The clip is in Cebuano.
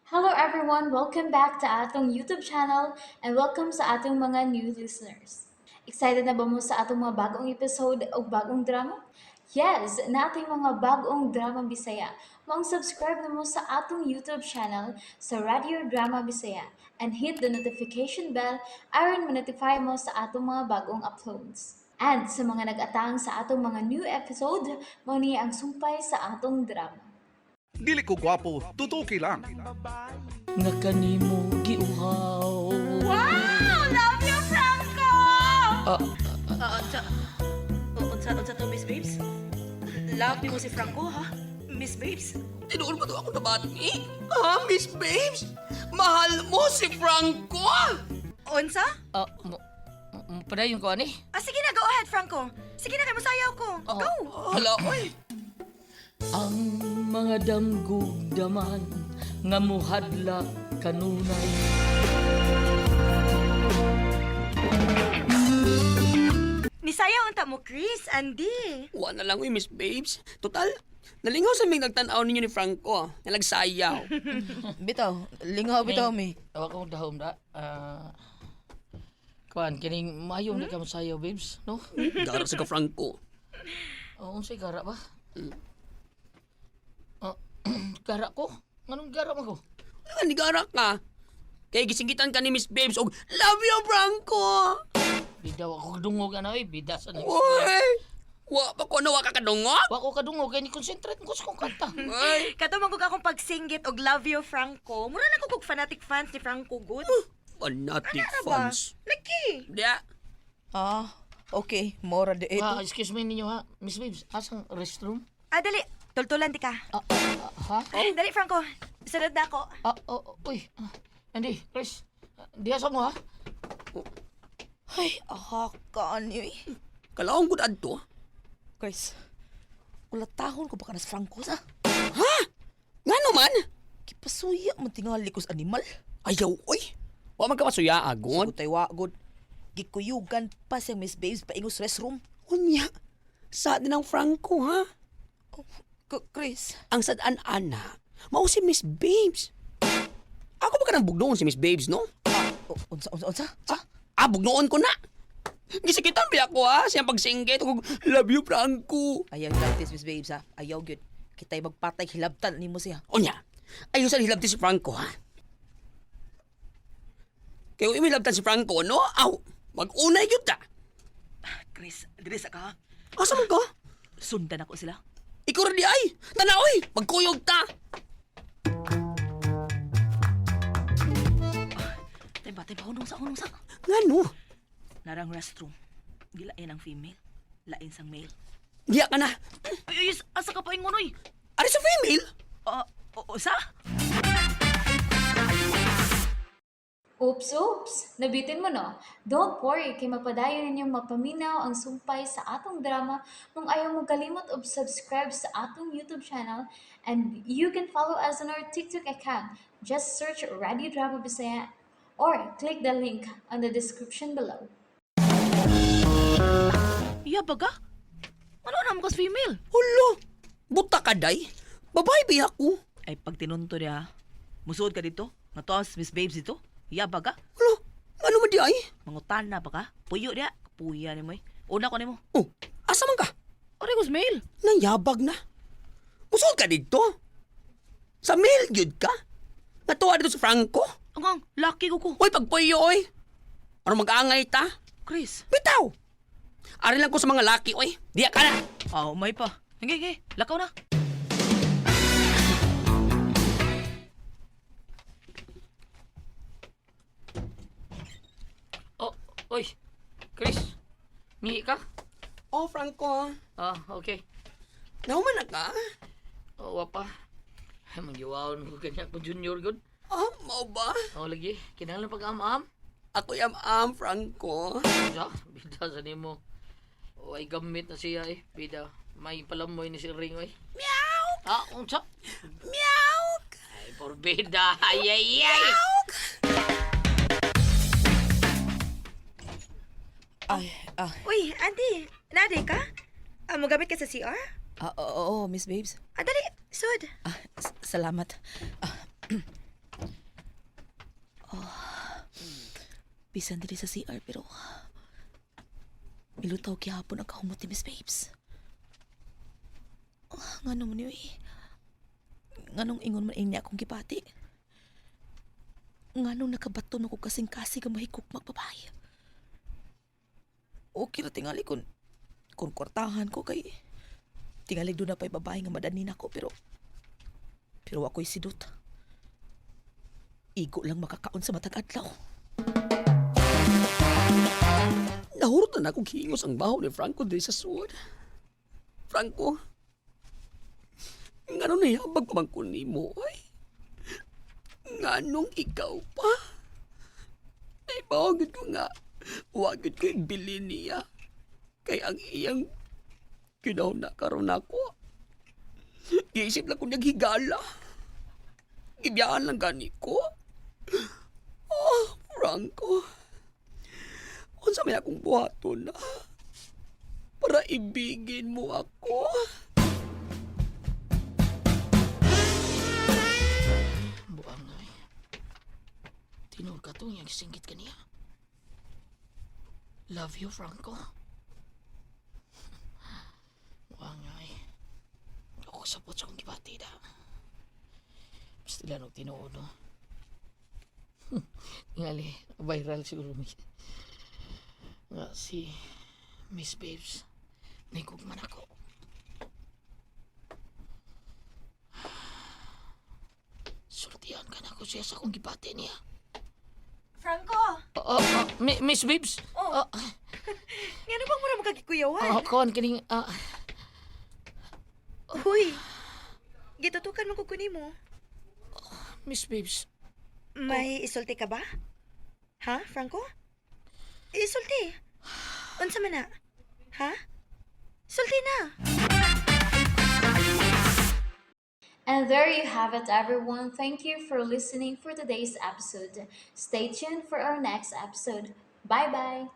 Hello everyone! Welcome back to atong YouTube channel and welcome sa atong mga new listeners. Excited na ba mo sa atong mga bagong episode o bagong drama? Yes, nating mga bagong drama Bisaya. Maong subscribe na mo sa atong YouTube channel sa Radio Drama Bisaya and hit the notification bell aron ma-notify mo sa atong mga bagong uploads. And sa mga nag-atang sa atong mga new episode, mao ni ang sumpay sa atong drama. Dili ko gwapo, tutuki lang. Nga kanimo giuhaw. Wow! Love you, Franco! Ah, Ah, unsa, unsa, unsa to, Miss Babes? Love mo si Franco, ha? Miss Babes? Tinuon ba to ako nabati? Ah, Miss Babes? Mahal mo si Franco! Unsa? Ah, mo, mo padayon ko ani. Ah, sige na, go ahead, Franco. Sige na, kay musayaw ko. Go! Hala, oy! Ang mga damgug daman nga muhadlak kanunay. Nisayaw unta mo, Chris, Andy. Wa na lang, uy, Miss Babes. Total, nalingaw sa ming nagtanaw ninyo ni Franco, ah. Nalagsayaw. Bitaw, lingaw bitaw mi. Awa ko dahom da. Ah, kuan kining maayo ni ka mosayaw, babes, no? Gara sa ka Franco. Oo, unsay gara ba? Ah, gara ko? Nganong gara man ko? Ano ni gara ka? Kay gisingitan ka ni Miss Babes og love you, Franco! Bida wa ko kadungog ano eh, bida sa next. Uy! Wa pa ko na wa ka kadungog? Wa ko kadungog kay ni concentrate ko sa kong kanta. Ay! Kato man kog akong pagsinggit og love you, Franco. Mura na ko kog fanatic fans ni Franco, good. Fanatic Ano ba? fans. Laki! Diya. Ah, okay, mora de ito. Ah, excuse me ninyo ha. Miss Babes, asang restroom? Ah, dali. Tultulan di ka. Ah, ah, ha? Dali, Franco. Sunod na ako. Ah, oh, uy. Ah, Andy, Chris, diha sa mo ha? Ay, aha ka ani. Kalaong gud adto. Chris, ulatahon ko ba ka na sa Franco sa? Ngano man? Kipasuya man tingali ko sa animal. Ayaw, oy! Wa man ka masuya, agon. Sugod tayo wagod. Gikuyugan pa siyang Miss Babes paingos restroom. Unya, sa din ang Franco, ha? Chris, Ang sad-an ana, mao si Miss Babes. Ako ba ka nang bugnoon si Miss Babes, no? ah, unsa, unsa, unsa? Ah, ah bugnoon ko na. Gisakitan ba ako, ha? Siyang pagsinggit. Og, love you, Franco. Ayaw hilabtis, Miss Babes, ha? Ayaw gyud. Kita'y magpatay hilabtan nimo siya. Unya, ayaw sa hilabti si Franco, ha? Kaya kung imilabtan si Franco, no? Aw, mag-unay yun ta. Chris, diri sa ka, ha? Asa man ka? Sundan ako sila. Ikaw rin di ay. Tanaw, oy. Magkuyog ta. Tayo ba, tayo ba, hunong sa, hunong sa. Ngano? Narang restroom. Gilain ang female, lain sang male. Diya ka na. Ay, ay, asa ka pa ingon, oy? Ari sa female? Ah, o, sa? Oops, oops! Nabitin mo no? Don't worry, kay mapadayon ninyong mapaminaw ang sumpay sa atong drama kung ayaw mo kalimot og subscribe sa atong YouTube channel and you can follow us on our TikTok account. Just search Radio Drama Bisaya or click the link on the description below. Iya baga? Ano na mo kas female? Hulo! Buta ka, day. Babae ba ako? Ay, pag tinunto niya, musuod ka dito? Nga to ang Miss Babes dito? Iya baga? Hulo! Ano man di ay? Mangutan na ba ka? Puyo niya. Puya ni mo eh. Una ko ni mo. Oh, asa man ka? Aray kos male. Nayabag na. Musod ka dito? Sa mail gyud ka? Natuwa dito sa Franco? Angang, lucky ko ko. Uy, pagpuyo, oy! Ano mag-angay ta? Chris. Bitaw! Ari lang ko sa mga laki, oy. Diya ka na! Ah, umay pa. Hingi, hingi. Lakaw na. Oh, uy. Chris, mihi ka? Oh, Franco. Ah, okay. Nauman na ka? Oh, wa pa. Ay, manggiwaon ko kanya ko junior gud. Ah, mao ba? Oh, lagi. Kinahanglan pag-am-am. Ako am Franco. Bida, bida sa nimo. Way gamit na siya eh. Bida. May palamoy ni si Ring oy. Meow! Ah, unsa? Meow! Ay, porbida. Ay, ay, ay. Ay, ah. Uy, Andy. Naaday ka? Ah, mogamit ka sa CR? Ah, oo, oo, Miss Babes. Ah, dali. Sud. Ah, salamat. Ah, Bisan diri sa CR pero milutaw gihapon ang kahumot ni Miss Babes. Ah, ngano man ni eh. Nganong ingon man niya akong gibati. Nganong nakabato na ko kasing-kasi ka mahikok magbabay. Okay ra tingali kun kwartahan ko kay tingali doon na pa'y babae nga madanin ako pero ako'y sidot. Igo lang makakaon sa matag adlaw. Nahurot na akong hingos ang baho ni Franco diri sa sud. Franco, ngano nahiyabag pa man ko nimo, ay? Nganong ikaw pa? Naibawagid ko nga, wagid ko ibili niya. Kay ang iyang kinahon na karon ako. Giisip lang ko naghigala. Gibiyaan lang gani ko. Oh, Franco. Unsa may akong buhaton na para ibigin mo ako. Buang na eh. Tinuod ka to, yung singgit ka niya. Love you, Franco. Buang na eh. Ako sapot sa kong gibati da. Basta lang og tinuod, no? Tingali, viral siguro mi. Nga si Miss Babes, naigugman ako. Sultihan ka na ko siya sa akong gibati niya. Franco! Oh, Miss Babes. Oh. Oh, Ngano bang mura makakikuyawan? oh, kuan kining Uy! Gitutukan mo ko mo. Miss Babes. May isulti ka ba? Ha, Franco? Isulti. Unsa man na? Ha? Sulti na. And there you have it, everyone. Thank you for listening for today's episode. Stay tuned for our next episode. Bye bye.